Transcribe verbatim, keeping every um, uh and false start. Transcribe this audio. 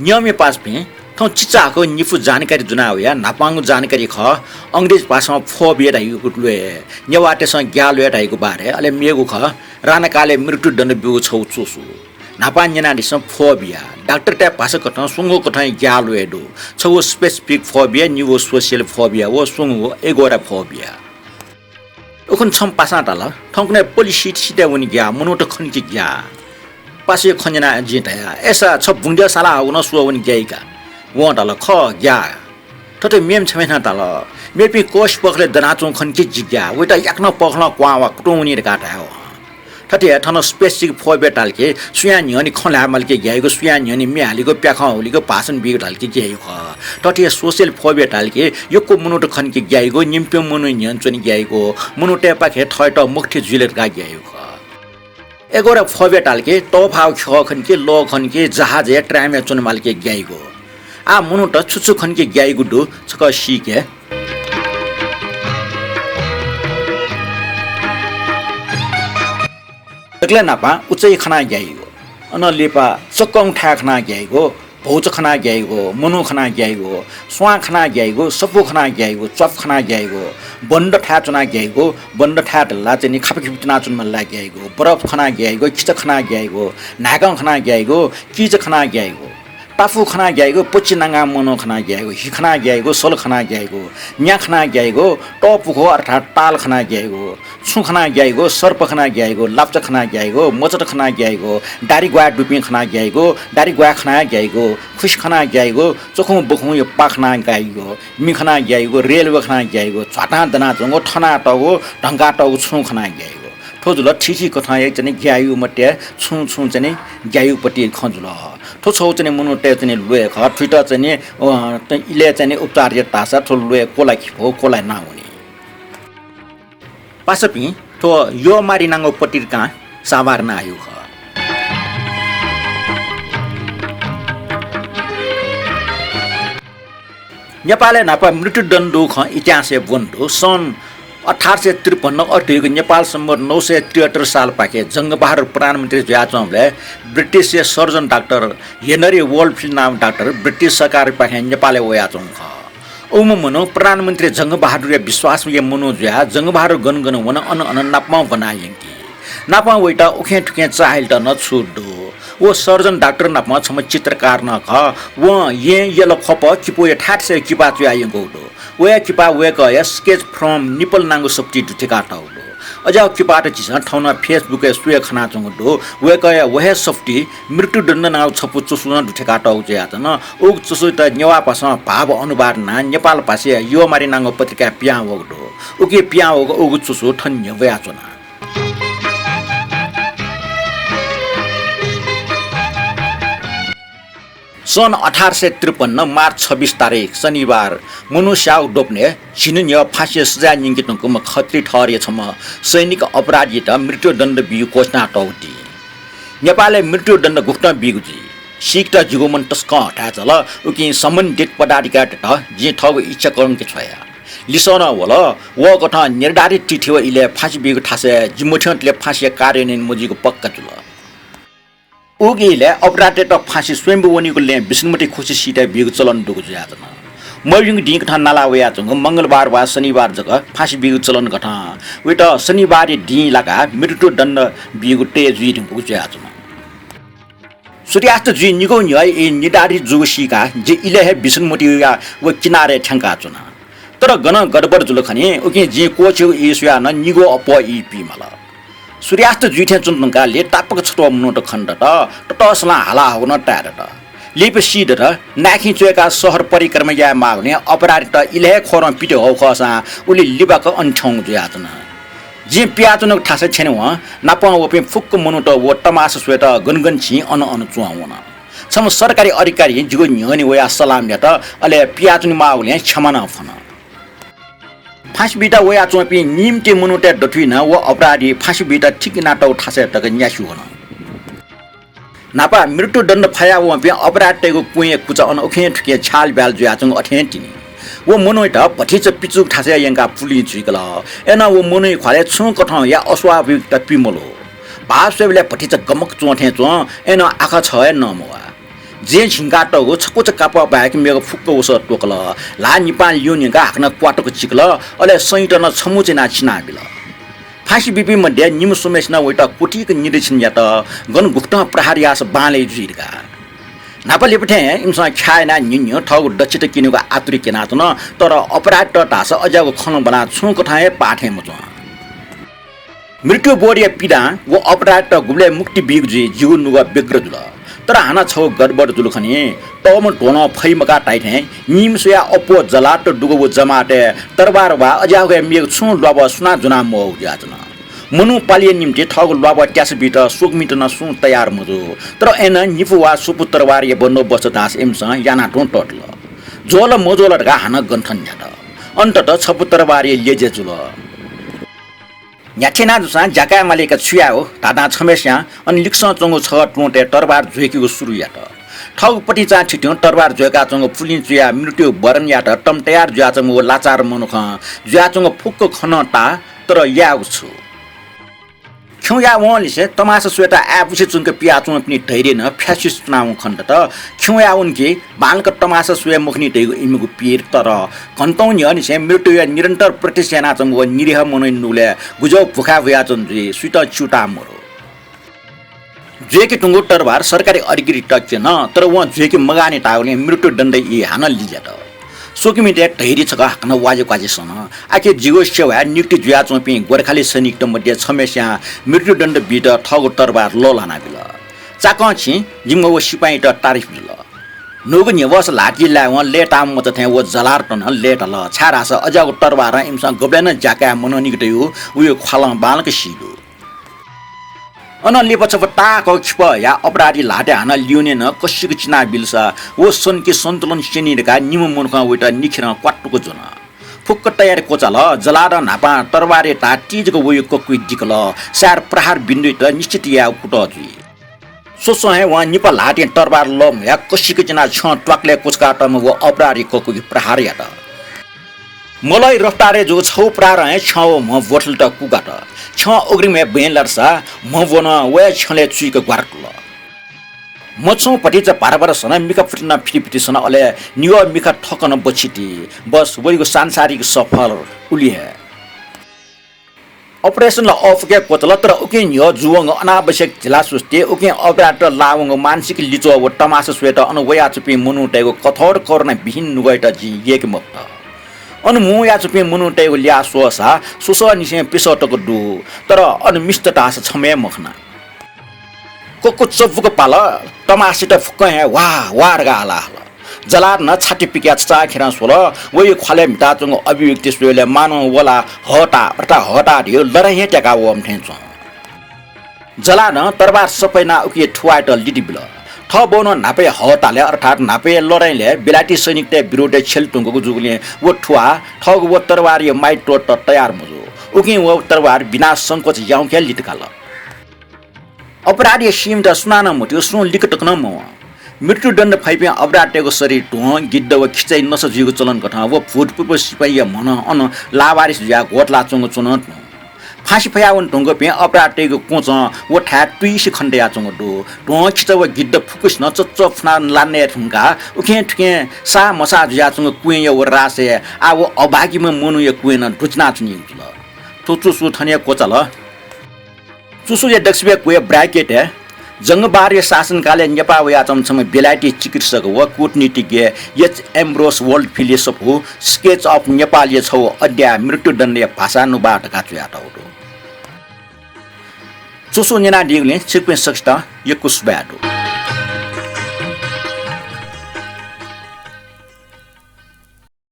नियमया पासापिं, थौं चिचाःगु निपु जानकारी ज्वना वया। न्हापांगु जानकारी खः अंग्रेजी भाषां फोबिया धाइगु ल्वय्, नेवाःतय्सं ग्याः ल्वय् धाइगु बारे, अले मेगु खः राणाकालय् मृत्युदण्ड ब्यूगु छगू च्वसु। न्हापां न्यनादिसँ फोबिया। डाक्टरतय् भाषा कथं स्वंगू कथंया ग्याः ल्वय् दु। छगू स्पेसिफिक फोबिया, निगू सोसियल फोबिया व स्वंगू एगोरा फोबिया। उखुन्हु छम्ह पासां धाल, थौंकन्हय् पलिसित सितय् वने ग्याः, मनूत खनेके ग्याः। पासाया खँ न्यनाः जिं धया, अय्सा छ बुँद्यः साला हाःगु नं स्वः वने ग्याइ का। वं धाल, खः, ग्याः। थथे मेम्ह छम्हेसिनं धाल, मेपिं कःसि पखलय् दनाच्वंगु खनेके जि ग्याः, वइत याकनं पखलं क्वहां वा, कुतुं वनी धकाः धायेवं। थथे हे थन स्पेसिफिक फोबिया धाल कि सुयां न्ह्यःने खँ ल्हाये माल कि ग्याइगु, सुयां न्ह्यःने म्ये हालेगु, प्याखं हुलेगु, भाषण बीगु धाल कि ग्याइगु खः। थथे हे सोसियल फोबिया धाल कि यक्व मनूत खनेके ग्याइगु, निम्हपिं मनू न्ह्यःने च्वने ग्याइगु, मनूतय्पाखें थःत मखुथें जुइ ला धकाः ग्याइगु खः। एगोरा फोबिया धाल कि तःफाःगु ख्यः खनेके, लः खनेके, जहाजय् ट्रामय् च्वने माल कि ग्याइगु। आः मनूत छु छु खनेके ग्याइगु दु छकः सीके। दकलय् न्हापां उचाइ खनाः ग्याइगु, अनं लिपा चक्कं थाय् खनाः ग्याइगु, भौचा खनाः ग्याइगु, मनू खनाः ग्याइगु, स्वां खनाः ग्याइगु, सफू खनाः ग्याइगु, च्वाफ खनाः ग्याइगु, बन्द थाय् च्वनाः ग्याइगु, बन्द थाय् धाल ला चाहिँ नि खापाखिपा च्वनाच्वने माल ला ग्याइगु, बरफ खनाः ग्याइगु, खिचा खनाः ग्याइगु, न्हाय्कं खनाः ग्याइगु, किचा खनाः ग्याइगु, टाफु खनाः ग्याइगु, पच्छि नांगाः मनू खनाः ग्याइगु, हि खनाः ग्याइगु, सल खनाः ग्याइगु, न्या खनाः ग्याइगु, तःपुखू अर्थात् ताल खनाः ग्याइगु, छुँ खनाः ग्याइगु, सर्प खनाः ग्याइगु, लाप्चा खनाः ग्याइगु, मचत खनाः ग्याइगु, दारिग्वाः दुपिं खनाः ग्याइगु, दारिग्वाः खनाः ग्याइगु, खुसि खनाः ग्याइगु, चखुं बखुंया पा खनाः ग्याइगु, मि खनाः ग्याइगु, रेलवे खनाः ग्याइगु, झ्वातां दनाच्वंगु, थनातःगु, धंकातःगु छुँ खनाः ग्याइगु। थ्व जुल थीथी कथंया चाहिँ नि ग्याइगु मध्य छुं छुं चाहिँ नि ग्याइगु पति खँ जुल। थ्व छगू चाहिँ नि मनूतय् चाहिँ नि ल्वय् खः। थुइत चाहिँ नि, अ, त इलय् चाहिँ नि उपचार यात धाःसा थ्व ल्वय् क्वला खिफु, क्वला नावनी। पासापिं, थ्व यःमारिनांगु पत्रिकां साभार नायु खः। नेपालय् न्हापा मृत्युदण्ड दु खँ इतिहासय् ब्वने दु। सन् अठार सय त्रिपन्न अथे धइगु नेपाल सम्बत नौ सय त्रिहत्तर सालपाखे जंगबहादुर प्रधानमन्त्री जुयाच्वंबलय् ब्रिटिशया सर्जन डाक्टर हेनरी वोलफिल्ड नाम डाक्टर ब्रिटिश सरकारपाखें नेपालय् वयाच्वंगु खः। उम्ह मनू प्रधानमन्त्री जंगबहादुरया विश्वासया मनू जुयाः Jang Bahadur gun gun one on अन नापं ब्वना यंकी। नापं वइत उखें थुखें चाःहिलेत नं छुट दु। व सर्जन डाक्टर नापं छम्ह चित्रकार नं खः। वं येँ, यल, ख्वप, किपूया थाय् थासय् किपा च्वया यंकूगु दु। वया किपा वय्कःया Sketch from Nepal नांगु सफुतिइ दुथ्यंकातःगु दु। अज्याःगु किपात झीसं थौं नं Facebook-य् स्वये खनाच्वंगु दु। वय्कःया व हे सफुतिइ मृत्युदण्ड नांगु छपु च्वसु नं दुथ्यंकातःगु जुयाच्वन। उगु च्वसुइत नेवाः भाषां भाव अनुवाद यानाः नेपाल भाषाया यःमारिनांगु पत्रिकाय् पिहां वःगु दु। उकी पिहां वःगु उगु च्वसु थन न्ह्यब्वयाच्वना। सन् अठार सय त्रिपन्न मार्च छब्बिस तारिख शनिबार मनू स्याःगु द्वपनय् झिंन्हय् न्ह्यः फाँसीया सजाय न्यंके धुंकूम्ह खत्री ठहरया छम्ह सैनिक अपराधीयात मृत्युदण्ड बीगु घोषणा तःगु दिं। नेपालय् मृत्युदण्ड गुकथं बीगु जुइ? सीकेत जिगु मन तसकं हथाय् चाल। उकिं सम्बन्धित पदाधिकारीतय्त जिं थःगु इच्छा कलंके छ्वया। लिसः नं वल। वःकथं निर्धारित तिथि व इलय् फाँसी बीगु थासय् जि मथ्यंतले फाँसीया कार्यान्वयन मजुइगु पक्का जुल। उगु इलय् अपराधीतय्त फाँसी स्वयम्भू वनीगु लँय् विष्णुमती खुसि सीतय् बीगु चलन दुगु जुयाच्वन। मभिंगु दिंकथं नाला वयाच्वंगु मंगलबार वा शनिबार जक फाँसी बीगु चलन कथं वइत शनिबारया दिं लाकाः मृत्युदण्ड बीगु तय जुइ धुंकूगु जुयाच्वन। सूर्यास्त जुइ निगू न्ह्यः ई निर्धारित जूगु सीकाः जि इलय् हे विष्णुमतीया व किनारय् थ्यंकाच्वना। तर गनं गडबड जुल खनी, उकिं जिं क्वःछिगु ई स्वयाः नं निगू अप्वः ई पीमाल। सूर्यास्त जुइ थें च्वने धुंकाः लि तापाक छत्वः मनूत खने दत, ततःसलं हाला हःगु नं ताये दत। लिपा सी दत, नाय्खिं च्वय्काः शहर परिक्रमा याये माःगुलिं अपराधीत इलय् हे ख्वरं पिते हःगु खःसां उलि लिबाक अन थ्यंगु जुयाच्वन। जिं पियाच्वनागु थासय् थ्यनेवं नापं वःपिं फुक्क मनूत व तमासा स्वयेत गन गन झिं अन अन च्वं वन। छम्ह सरकारी अधिकारीं जिगु न्ह्यःने वयाः सलाम यात, अले पियाच्वने माःगुलिं क्षमा नं फ्वन। फाँसी बीत वयाच्वंपिं निम्हतिं मनूतय् दथुइ नं व अपराधी फाँसी बीत ठीक यानातःगु थासय् तक न्यासि वन। न्हापा मृत्युदण्ड फयावंपिं अपराधीतय्गु कुँया कुचा अन उखें थुखें छ्यालब्याल जुयाच्वंगु अथें तिनि। व मनूयात भतिचा पिचुगु थासय् यंकाः पुलिं चुइकल। अय्नं व मनूया ख्वालय् छुं कथंया अस्वाभाविकता पिमलु। भाः स्वयेबलय् भतिचा गमक च्वं थें च्वं, अय्नं आखः छगः हे नमवाः। जें झिंकातःगु छकुचा कापः बाहेक मेगु फुक्क वसः त्वकल। ल्हाः निपां ल्यूनेका हाकनं क्वातुक चिकल, अले सैंत नं छमुच यानाः छिनाबिल। फाँसी बीपिं मध्ये निम्ह स्वम्हेसिनं वइत क्वतिक निरीक्षण यात, गन गुकथं प्रहार याःसा बांलाइ जुइ धकाः। न्हापा लिपा थें इमिसं ख्याः यानाः न्हिन्हिं थःगु दक्षता क्यनेगु आतुरी क्यनाच्वन, तर अपराधीत धाःसा अज्याःगु खँ नं ब्वनाः छुं कथं हे पाः थें मच्वं। मृत्युबोधया पीडां व अपराधीत गुबलय् मुक्ति बीगु जुइ जिगु नुगः व्यग्र जुल। तर हानं छगू गडबड जुल खनी। तःम्ह ध्वलं फइ मकाः धाइ थें निम्ह स्वयाः अप्वः जलात दुगु व जमातय् तरवार वा अज्याःगु हे मेगु छुं ल्वाभः सुनां ज्वना मवःगु जुयाच्वन। मनू पालेया निंतिं थःगु ल्वाभः त्यासा बीत स्वकुमित नं सुं तयार मजू। तर अय्‌नं निपु वा स्वपु तरवारया बन्दोबस्त धाःसा इमिसं याना तुं ततल। ज्वल मज्वल धकाः हानं गन्थन न्ह्यात। अन्ततः छपु तरवारया ल्यज्या जुल। न्ह्याथेना जूसां ज्याकाये मालीका छु याये हो धाधां छम्हेस्यां अन लिक्सं च्वंगु छगः तुंतय् तरवार ज्वय्‌केगु सुरु यात। थःगु पतिचां थितिं तरवार ज्वय्‌काच्वंगु पुलिं चुयाः मृत्यु वरण यायेत तम तयार जुयाच्वंगु व लाचार मनुखं जुयाच्वंगु फुक्क खँ नं ताः, तर यायेगु छु? खिउँया वंनिसें तमासा स्वयेत आय्‌बुसे च्वंक पियाच्वंपिनि धैर्य नं फ्यासि च्वनावं खनेदत। खिउँया वन कि बांलाक तमासा स्वये मखुनि धइगु इमिगु पीर, तर घन्टौं न्ह्यःनिसें मृत्युया निरन्तर प्रतीक्षा यानाच्वंगु व निरीह मनूया नुगलय् गुज्याउ भुखाय् वयाच्वन जुइ सुइत च्यूताः मरु। ज्वय्‌के धुंगु तरवार सरकारी अधिकारीत क्यन, तर वं ज्वय्‌के मगाःनि धाःगुलिं मृत्युदण्ड ई हानं लिज्यात। स्वकुमितय् धैर्य छकः हाकनं वाज्याक्वाज्या सन। आखिर जिगु सेवाय् नियुक्ति जुयाच्वंपिं गोर्खाली सैनिकत मध्ये छम्हेस्यां मृत्युदण्ड बीत थःगु तरवार लःल्हानाबिल। चाकं छिं जिमिगु व सिपाइँत तारिफ जुल। न्हूगु न्ह्यवस ल्हातिइ लायेवं लय्‌ताः मचा थें व जलारत नं लय्‌ताल, छाय्‌धाःसा अज्याःगु तरवारं इमिसं गबलय् नं ज्याकाये मननिक धइगु वया ख्वालं बांलाक सी दु। अनं लिपा छपु ताःहाकःगु खिपः हयाः अपराधी ल्हातय् हानं ल्यूनेनं कसिक चिनाबिलसा व सनकी सन्तुलन स्यनी धकाः निम्ह मनुखं वइत निखेरं क्वातुक ज्वन। फुक्क तयारी क्वचाल। जलारं न्हापां तरवारया धाः तीजक वया ककुइ दिकल। सायद प्रहार बिन्दुइत निश्चित यायेगु कुतः जुइ। स्वस्वं हे वं निपा ल्हातिं तरवार लःम्हुयाः कसिक चिनाः छ्यं त्वाकलय् क्वचाकातःम्ह व अपराधीया ककुइ प्रहार यात। मलय रफ्तारय् जूगु छगू प्रहारं हे छ्यं व म्ह ब्वथुलेत कुगात। छ्यं अग्रिमय् बँय् लातसा म्ह ब्वनं वया छ्यलय् चुइक ग्वारातुल। म्ह छुं भतिचा भाराभारा सन, मिखा फुति नं फितिफिति सन, अले निगः मिखा थक नं बछिति। बस, वइगु सांसारिक सफर उलि हे। Operation ला अःपुके क्वचाल, तर उकिं न्ह्यः जूवंगु अनावश्यक ढिलासुस्ती, उकिं अपराधीत लाःवंगु मानसिक लिच्वः व तमासा स्वयेत अन वयाच्वंपिं मनूतय्गु कठोर करुणाविहीन नुगःयात जिं यय्के मफुत। अन म्हुं वयाच्वंपिं मनूतय्गु ल्याः स्वःसा स्वसःनिसें प्यसः तक दु, तर अन मिस्त धाःसा छम्ह हे मखना। ककु चब्बुक पाल, तमासित फुक्कं हे वाः वाः धकाः हाला हल। जलार नं छाति पिकयाः छचाःखेरं स्वल। वया ख्वालय् म्हिताच्वंगु अभिव्यक्ति स्वयेबलय् मानं व ला हःता, अर्थात् हःता धइगु लडाइँ हे त्याका वःम्ह थें च्वं। जलारं तरवार सफा यानाः उकिया थुवाःयात लिति बिल। थःबौनं न्हापाया हःतालय्, अर्थात् न्हापाया लडाइँलय् बेलायती सैनिकतय् विरोधय् छ्यले धुंकूगु जूगुलिं व थुवाः थःगु व तरवारया माइ त्वःतेत तयार मजू। उकिं व तरवार बिना संकोच याउँके लित काल। अपराधीया सीमित सुनानं मथ्यू, सुं लिक तक नं मवं। मृत्युदण्ड फइपिं अपराधीतय्गु शरीर ध्वं, गिद्ध व खिचय् नसा जुइगु चलन कथं व भूतपूर्व सिपाइँया म्हनं अन लावारिस जुयाः ग्वतलाच्वंगु च्वन तुं। फाँसी फयावने धुंकूपिं अपराधीतय्गु क्वचं व थाय् तुइसे खनेदयाच्वंगु दु। ध्वं, खिचा व गिद्ध फुक्कसिनं चच्चः फुनाः लाने धुंकाः उखें थुखें साः मसाः जुयाच्वंगु क्वँया व रासय् आः व अभागीम्ह मनूया क्वँय् नं दुचिनाच्वनीगु जुल। थ्व चुसु थन हे क्वचाल। चुसुया दक्वसिबय् क्वय् ब्राकेटय् जंगबहादुरया शासनकालय् नेपाः वयाच्वंम्ह छम्ह बेलायती चिकित्सक व कूटनीतिज्ञ एच एम्ब्रोस वल्डफिलया सफू Sketch of Nepal या छगू अध्याय मृत्युदण्डया भाषानुवाद धकाः च्वयातःगु दु। चुसु न्यनादीगुलिं छिकपिं सकसितं यक्व सुभाय् दु।